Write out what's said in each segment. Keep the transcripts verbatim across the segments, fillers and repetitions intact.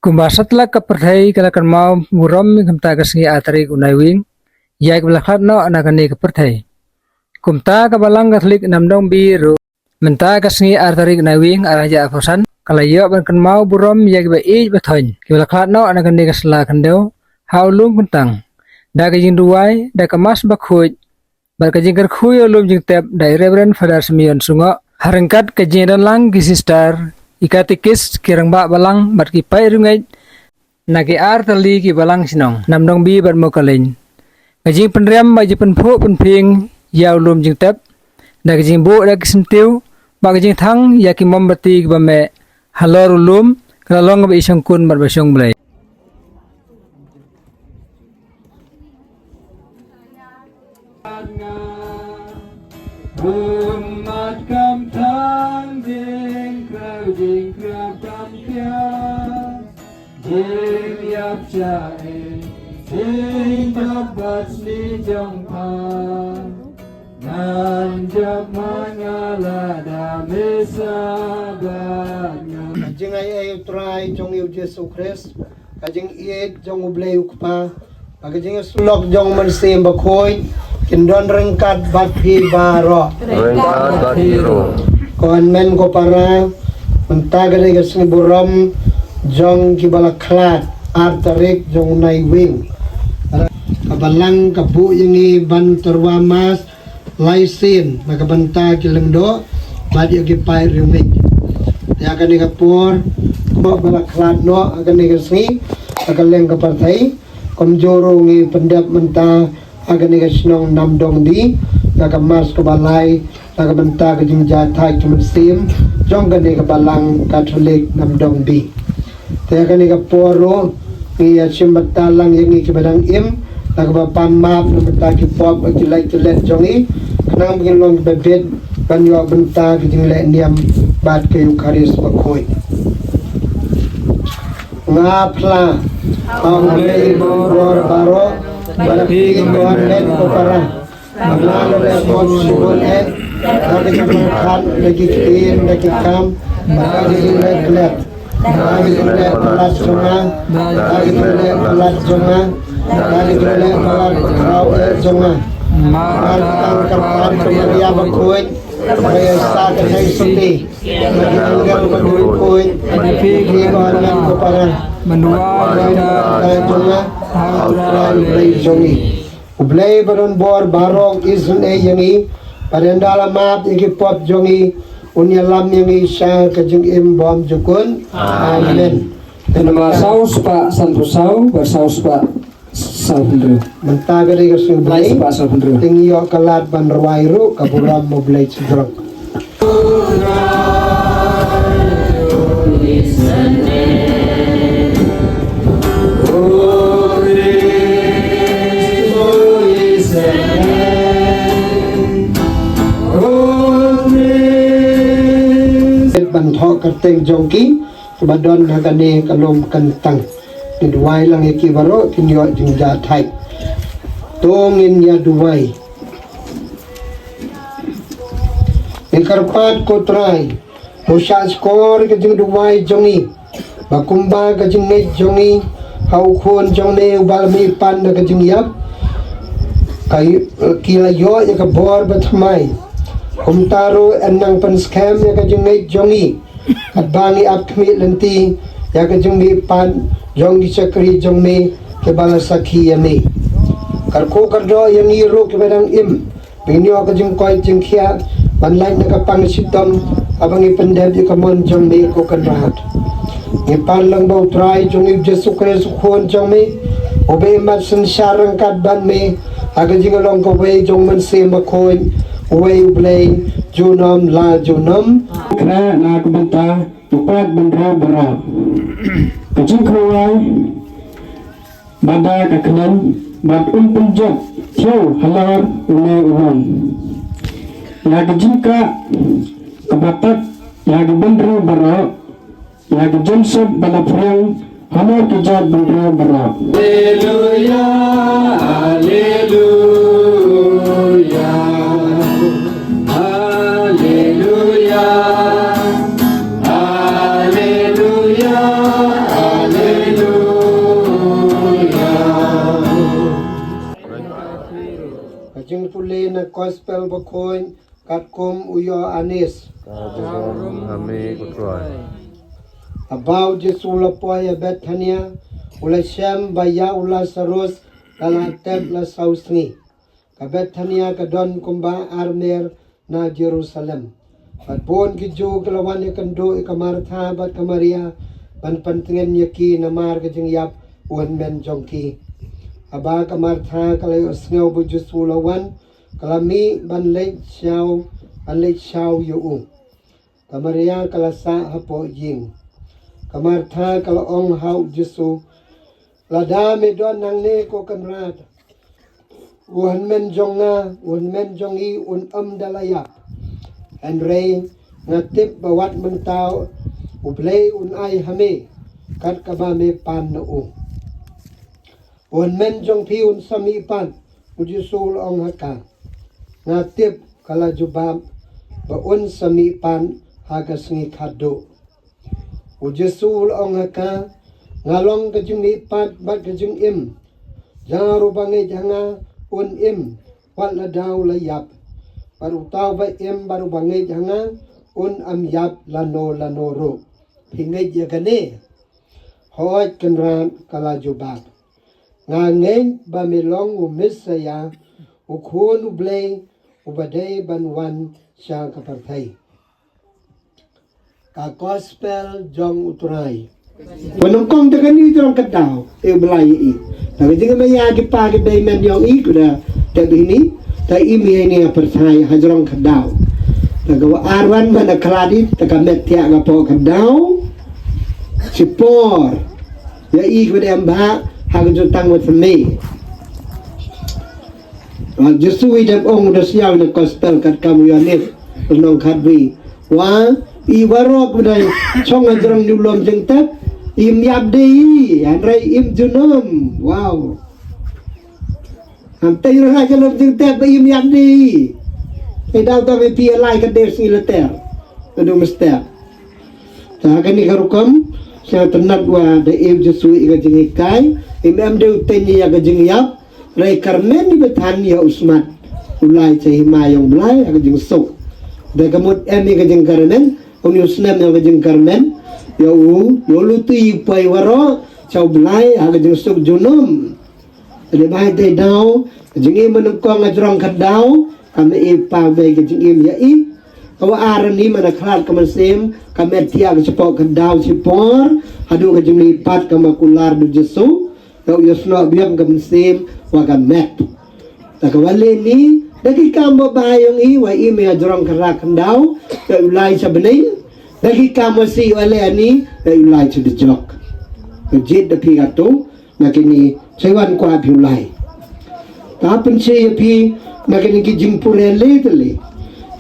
Kumba satlak ka pyrthei ka la kynmaw burom mynta ka sngi ar tarik u Naiwieng ïa kiba la khlad noh na kane ka pyrthei, kumta ka Balang Katholik Namdong B ruh mynta ka sngi ar tarik Naiwieng ar hajar arphew san ka la ïoh ban kynmaw burom ïa kiba ïeit ba thoiñ kiba la khlad noh na kane ka sla khyndew ha u lum kyntang, da ka jingduwai, da ka Mass bakhuid bad ka jingkyrkhu ïa u lum jingtep da i Reverend Father Simeon Sungoh, ha ryngkat ka jingdon lang ki sister, i katikis, ki rangbah balang bad ki paid riewngeit na ki ar tylli ki balang shnong Namdong B bad Mawkalen. Ka jingpynriam bad jingpynphuh pynphieng ïa u lum jingtep da ka jingbuh da ki syntiew bad ka jingthang ïa ki mombati kiba meh halor u lum ka la long kaba i shongkun bad ba shong Blei. Bun mat kam tang jingkra jingkra kam pia. Jing yap cha e, jing dap bat ni jong pa. Ngan jap ma nga la da me sa bat nga. Jing ai ai u Trai jong u Jisu Khrist. Ka jingïeit jong u Blei u Kpa, bad ka jingïasyllok jong u Mynsiem Bakhuid kin don ryngkat bad phi baroh. Ryngkat bad phi ruh. Ko hynmen ko para, mynta ka dei ka sngi burom jong kiba la khlad, ar tarik jong u Naiwieng. Ka Balang ka buh ïa ngi ban tyrwa Mass lai sien na ka bynta ki lyngdoh bad ïa ki paid riewngeit. Te ha kane ka por, kumba la khlad noh ha kane ka sngi ha ka liang ka pyrthei, kumjuh ruh ngi pyndep mynta ha kane ka shnong Namdong B na ka Mass kaba lai na ka bynta ka jingjahthait ka mynsiem jong kane ka Balang Katholik Namdong B. Te ha kane ka por ruh ngi ïa shim bynta lang ïa ngi kiba dang im, na kaba pan map na bynta ki pop bad ki lait ki let jong ngi, khnang ba ngin long kiba bit ban ïoh bynta ka jingleh niam bad ka Eukharist bakhuid. Nga phla ha U Blei bor baroh, bad ha phi ko hynmen ko para. Nga la leh bun shibun eh, da ki jingpyrkhat, da ki ktien, da ki kam, da ki jingleh klet, da ki jingleh palat jong nga, da ki jingleh palat jong nga, da ki jingleh palat khraw eh jong nga. Nga tang kyrpad ka Maria bakhuid, ba ïa sa ka jingsotti, da ki jingleh bakhuid, da ki ko hynmen ko para, mynta da jong nga ha U Trai Blei jong ngi. U Blei ba don bor baroh un isynei ïa ngi, bad ynda la map ïa ki pop jong ngi, un ïalam ïa ngi sha ka jingim bymjukut. Amen. Te namar saw spah sanphew saw, bad saw spah saw hynriew. Mynta ka dei ka sngi Blei. Lai spah saw hynriew. Te ngi ïoh ka lad ban rwai ruh ka burom U Blei sdang. Ban thoh kyrteng jong ki kiba don ha kane ka lum kyntang. Ngi duwai lang ïa ki baroh kin ïoh jingjahthait. To ngin ïa duwai. Ngi kyrpad ko Trai, to shah shkor ka jingduwai jong ngi, ba kumba ka jingngeit jong ngi ha u Khun jong me uba la mihpat na ka jingïap, ka, ki la ïoh ïa ka bor bathymmai. Kumta ruh yn nang pynskhem ïa ka jingngeit jong ngi, katba ngi ap khmih lynti ïa ka jingmihpat jong ki shakri jong me kiba la sakhi ïa me. Kyrkhu kyrdoh ïa ngi ruh kiba dang im, ba ngin ïoh ka jingkoit jingkhiah ban lait na ka pang shitom, haba ngi pyndep ïa ka mon jong me, ko Kynrad. Ngi pan lang ba U Trai jong ngi U Jisu Khrist U Khun jong me, u ba im bad synshar ryngkat bad me ha ka jinglong kawei jong U Mynsiem Bakhuid, uwei U Blei junom la junom. Kren na ka bynta u paid bynriew baroh. Ka jingkhuslai bad ka kmen bad un pynjot thew halor une u long. Ïa ka jingkah kaba tak ïa ki bynriew baroh, ïa ka jingsup ba la phriang halor ki jaid bynriew baroh. Haleluya, haleluya, haleluya, haleluya, haleluya. Gospel bakhuid katkum u Ïoannis. Ka burom ha me ko Trai. Haba u Jisu u la poi ha Bethania, u la shem ba ïa u Lasarus ka la tep la saw sngi. Ka Bethania ka don kumba ar mer na Jerusalem. Bad bun ki Jiw ki la wan ïakynduh ïa ka Martha bad ka Maria ban pyntngen ïa ki namar ka jingïap u hynmen jong ki. Haba ka Martha ka la ïohsngew ba u Jisu u la wan, ka la mih ban leit shaw, ban leit shaw ïa u. Ka Maria ka la sah hapoh ïing. Ka Martha ka la ong ha u Jisu, lada me don hangne ko Kynrad, u hynmen jong nga, u hynmen jong ngi un ym da la ïap. Hynrei nga tip ba wat mynta u Blei un ai ha me kat kaba me pan na u. U hynmen jong phi un sa mih pat, u Jisu u la ong ha ka. Nga tip, ka la jubab, ba un sa mih pat ha ka sngi khatduh. U Jisu u la ong ha ka, nga long ka jingmihpat bad ka jingim. Jar uba ngeit ha nga un im, wat lada u la ïap. Bad uta uba im bad uba ngeit ha nga un ym ïap lano lano ruh. Phi ngeit ïa kane? Hooid Kynrad, ka la jubab. Nga ngeit ba me long u Messaïah, u Khun u Blei, uba dei ban wan sha ka pyrthei. Ka Gospel jong u Trai. Ba nyngkong te kane jrong ka daw, te u Blai ïa i. Te ka jingim ïa ki pa ki bei men jong i, kuda te bini, te i mi ïa i ne pyrthai ha jrong ka daw. Te ka wa ar wan ban da khlad i, te ka met thiah ka poh ka daw. Shipor ïa i, kuda em bha ha ka jutang wa thymme. Wa Jisu i dep ong da siaw na Gospel katkam u Ïoannis, lynnong khatwei. Wa i waroh ba dei shong ha jrong u lum jingtep, im ïap de i, hynrei im junom. Wow. Hangtei ruh ha ka lum jingtep ba im ïap de i. Te daw tang i phi ïa lai ka dei sngi lynter. Ka dei mestep. Te ha kane ka rukom, sngewtynnat wa da i u Jisu i ka jinghikai, im em de u teng ïa ka jingïap, hynrei kyrmen i ba than ïa u smat, u lai sha hima jong u Blai ha ka jingsuk. Te ka mut em i ka jingkyrmen, uni u snem ïa ka jingkyrmen, ïa u, ïa u luti i poi waroh sha u Blai ha ka jingsuk junom. Te dei ba te daw, ka jingim ba nyngkong ha jrong ka daw, ka met i pa, ba ka jingim ïa i. Ka wa ar ni, man da khlad ka mynsiem, ka met thiah ka shapoh ka daw shipor, haduh ka jingmihpat ka makular da u Jisu, ka u ïasnoh biang ka mynsiem wa ka met. Te ka wa lehni, da ki kam babha jong i, wa i im ha jrong ka rak ka daw, ka u lai sha bneng, da ki kam wa sih wa lehni, da u lai sha dujok. Ka jied da phi kato, na kine, sa wan kwah phi u lai. Te pynsngew ïa phi na kine ki jingpule lei te lei.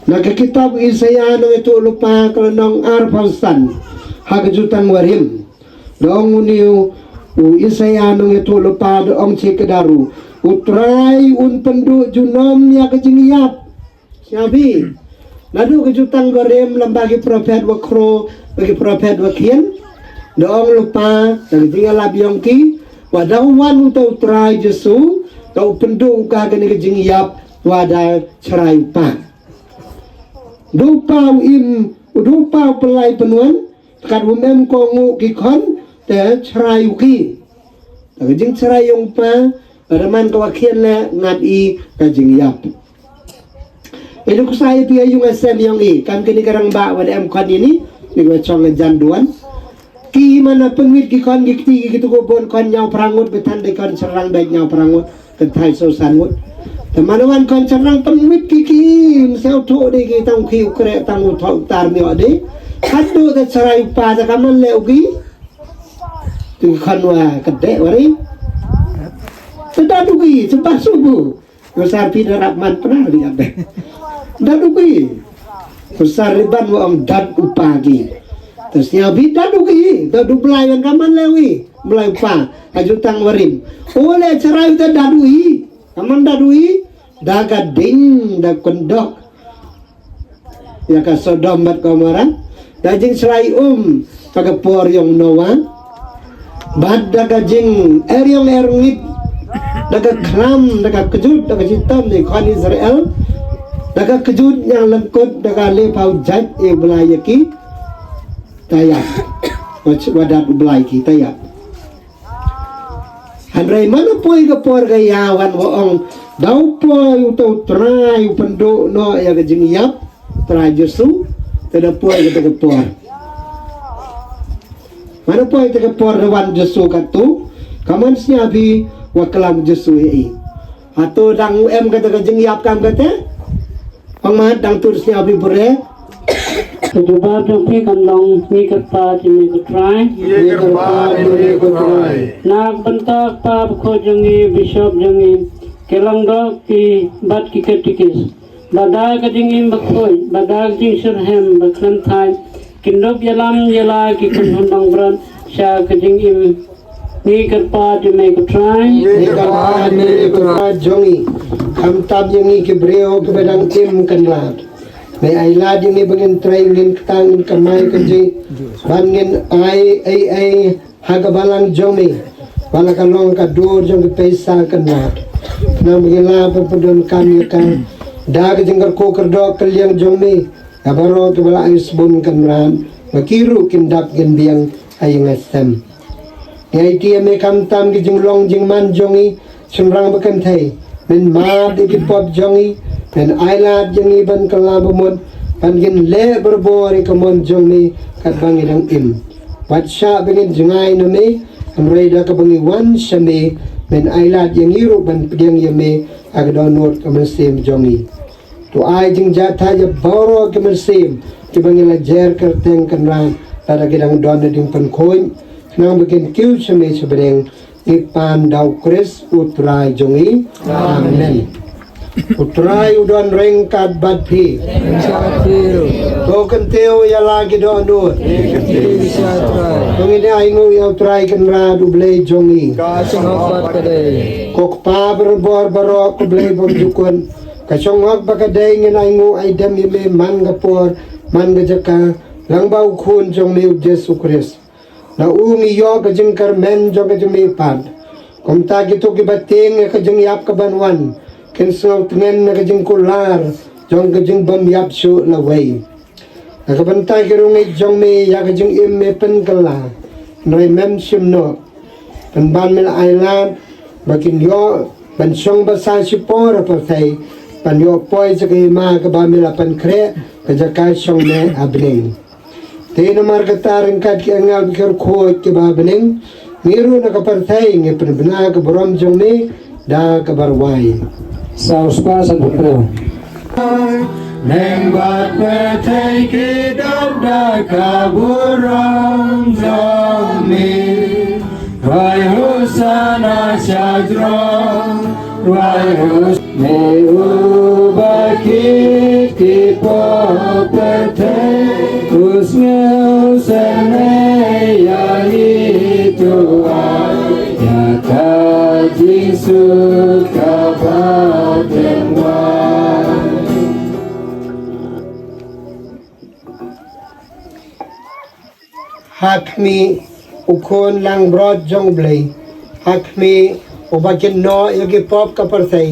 Na ka kitab Isaïah nongïathuhlypa ka lynnong arphew san, ha ka jutang wa rim. Da ong uni u, u Isaïah nongïathuhlypa da ong shi kynda ruh, u Trai un pynduh junom ïa ka jingïap. Sngap hi. Naduh ka jutang wa rim lem bad ki prophet wa khraw, bad ki prophet wa khian. Da ong lypa, da ka jingïalap jong ki, wa da wan uta u Trai Jisu, da u pynduh u ka kane ka jingïap, wa da shrai u pa. Da u pa u im, da u pa u pynlait pynwan, kat wym em kohnguh ki khon, te shrai u ki. Te ka jingshrai jong u pa, lada man ka wa khian leh, ngat i ka jingïap. Ïa u ksai phi ïa u nga sem jong i, kam kine ka rangbah wa da em khon ïa ni, ni wa chong jan duwan. Ki man la pynwit ki khon ki kti ki, ki tu ko bun khon ñiaw phra ngut, ba than de khon shynrang bad ñiaw phra ngut. Ka thai so san ngut. Te man wan khon shynrang pynwit ki ki, ym sngewthuh de ki tang ki u kreh tang u thoh tar mioh de. Haduh te shrai u pa te ka man leh u ki. Te khon wa ka deh wa ri. Te da du ki, te ba su bu. Ko sar phi da rap man pnar di ade. Da du ki. Ko sar riban wa ong dat u pa ki. Te sia phi da du ki, da du Blai wan ka man leh wi. Blai u pa, ha jutang wa rim. O leh shrai te da du i. Ka man da du i, da ka ding, da kyndok. Ïa ka Sodom bad Gomorrah, da jingshrai um, ha ka por jong Noah. Bad da ka jing, er jong er ngit, da ka khlam, da ka kjut, da ka shitom, ni khon Israel, Ka kjut ñianglyngkut da ka leh phaw jait ïa u Blai ïa ki. Taya. Wat, wat dat u Blai ki taya. Hynrei man u poi ka por ka ïa wan wa ong. Da u poi u tau Trai u pynduh noh ïa ka jingïap. Trai Jisu. Te da poi ka te ka por. Man u poi te ka por da wan Jisu katu. Ka mon sñiaw phi wa klam Jisu ïa i. Hato dang u em kata ka jingïap kam kata? Ong mat dang tur sñiaw phi bure. Ka jubab jong phi kan long ngi kyrpad ïa me ko Trai. Ngi kyrpad ïa me ko Trai. Na ka bynta kpa bakhuid jong ngi, bishop jong ngi, ki lyngdoh ki bad ki katikis. Ba da ka jingim bakhuid, ba da ka jingshitrhem ba khlem thait, kin dup ïalam ïala ki kynhun langbrot sha ka jingim. Ngi kyrpad ïa me ko Trai. Ngi kyrpad ïa me ko Trai jong ngi. Khamtam ïa ngi ki briew kiba dang im kynlad. Me ai lad ïa ngi ba ngin trei ngin ktang ngin kamai kajih. Ban ngin ai ai ai ha ka balang jong me. Ba la ka long ka dur jong ka pisa kynlad. Khnang ba ngin lah ban pyndonkam ïa ka. Da ka jingkyrkhu kyrdoh kylliang jong me. Ïa baroh kiba la ai sbun kynrad. Ba ki ruh kin dap kin biang ha ïing ha sem. Ngi aiti ïa me khamtam ki jinglong jingman jong ngi shynrang ba kynthei. Men map ïa ki pop jong ngi. Men ai lad ïa ngi ban kylla ba mut ban ngin leh barabor ïa ka mon jong me katba ngi dang im. Wat shah ba ngin jngai na me. Hynrei da kaba ngi wan sha me men ai lad ïa ngi ruh ban pdiang ïa me ha ka dohnud ka mynsiem jong ngi. To ai jingjahthait ïa baroh ki mynsiem kiba ngi la jer kyrteng kynrad lada ki dang don na ding pynkhuid khnang ba kin kiew sha me sha bneng. Ngi pan da u Khrist u Trai jong ngi. Amen. U Trai u don ryngkat bad phi. To kyntiew ïa la ki dohnud. To ngin ai nguh ïa u Trai Kynrad u Blei jong ngi. Ko Kpa barabor baroh ko Blei bymjukut. Ka shong hok ba ka dei ngin ai nguh ai dem ïa me man ka por man ka jaka lang ba u Khun jong me u Jisu Khrist. Na u ngi ïoh ka jingkyrmen jong ka jingmihpat. Kumta kito kiba tieng ïa ka jingïap ka ban wan kin sngewtngen na ka jingkular jong ka jingbymïap shuh lawei. Na ka bynta ki rungit jong me ïa ka jingim me pynkylla. Hynrei mem shim noh. Pynban me la ai lad ba kin ïoh ban shong basa shipor ha pyrthei ban ïoh poi sha ka hima kaba me la pynkhreh ka jaka shong me ha bneng. Te namar kata ryngkat ki angel ba ki kyrkhu kiba ha bneng ngi ruh na ka pyrthei ngi pynbna ka burom jong me da kaba rwai. Saw spah san phew. Neng bad pyrthei ki dap da ka burom jong me. Rwai hosana sha jrong. Rwai hos me uba kit ki pop pyrthei. U sngewsynei ïa ngi to ai ïa ka jingsuk kaba thymmai. Ha khmih u Khun langbrot jong U Blei. Ha khmih uba kynnoh ïa ki pop ka pyrthei.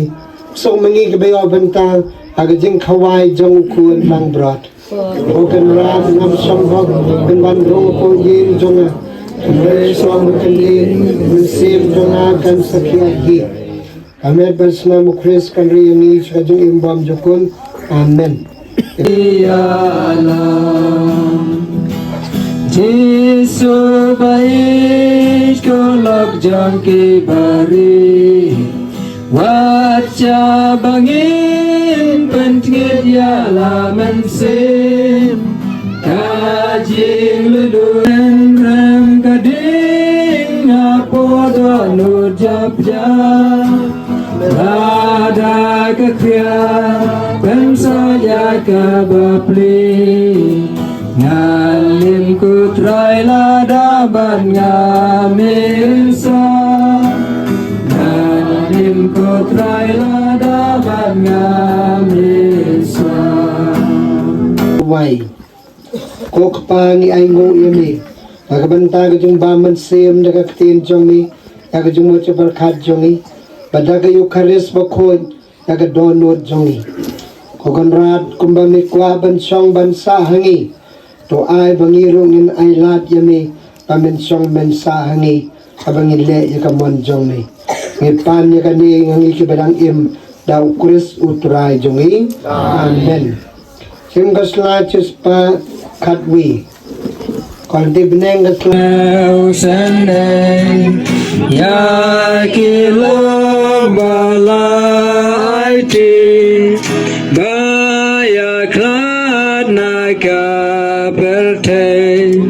Suk ma ngi kiba ïoh bynta ha ka jingkhawai jong u Khun langbrot. Ko Kynrad ngam shong hok ban wan rung hapoh ïing jong nga. Hynrei shuwa ba kyndiah mynsiem jong nga kan sa khia hi. Ka met bad snam u Khrist kan ri ïa ngi sha ka jingim bymjukut. Amen. Ïalam Jisu ba ïeit ko lok jong ki bari. Wat shah ba ngin pyntngit ïa la mynsiem. Ka jinglulu rem ka ding hapoh dohnud japjap. Lada ka khriat pynsaid ïa ka bapli. Ngan lim ko Trai lada bad nga me sa. Ngan lim ko Trai lada bad nga me sa. Wai. Ko Kpa ngi ainguh ïa me. Ha ka bynta ka jingbam mynsiem da ka ktien jong me. Ïa ka jingmut jingpyrkhat jong ngi. Bad da ka Eukharist bakhuid. Ïa ka dohnud jong ngi. Ko Kynrad, kumba me kwah ban shong ban sah ha ngi, to ai ba ngi ruh ngin ai lad ïa me ba men shong men sah ha ngi, haba ngin leh ïa ka mon jong me. Ngi pan ïa kane ha ngi kiba dang im, da U Khrist U Trai jong ngi. Amen. Sim ka sla chispah khatwi. Kon ti bneng ka sla. Ïa ki lok ba la aiti ba ïa khlad na ka pyrthei,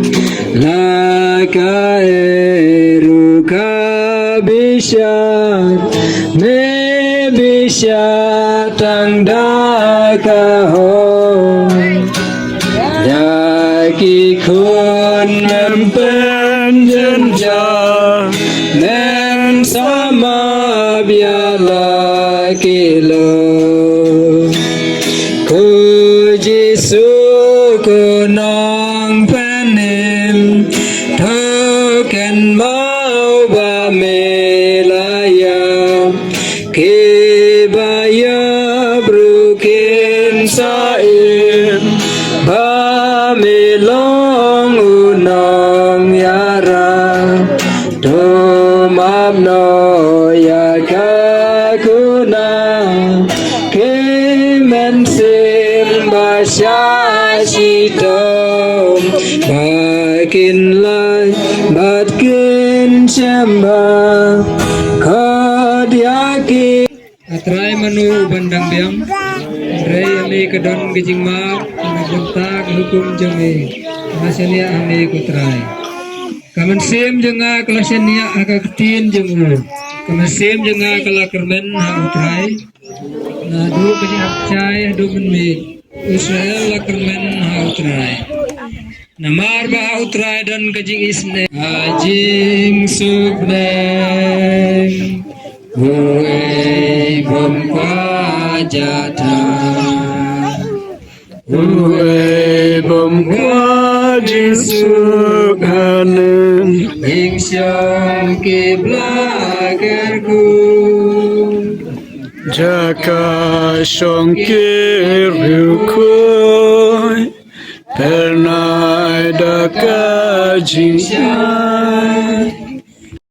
la ka eru ka bishar, me bishar tang da ka hok. Ïa ki khun mem pynjynjar, men sa map ïa la ki lok. Ko Jisu ko nongpynim, to kynmaw ba me la ïap. Kiba ïap ruh kin sa im, ba me long u nongïarap. To map noh ïa ka kuna, ki mynsiem ba shah shitom, ba kin lait bad kin shem ba khot ïa ki. A Trai, mano uban dang biang? Hynrei ïa me ka don ka jingmap, ka bynta ka hukum jong me, ka la shaniah ha me ko Trai. Ka mynsiem jong nga ka la shaniah ha ka ktien jong u. Ka mynsiem jong nga ka la kyrmen ha u Trai. Naduh ka jingïapshai haduh mynmiet, Israel la kyrmen ha u Trai. Namar ba ha u Trai don ka jingisynei, ka jingsukbeng. Uei bym kwah jahthait, uei bym kwah jingsuk haneng. Ïing shong ki bla kyrkhu, jaka shong ki riewkhuid, phyrnai da ka jingshai.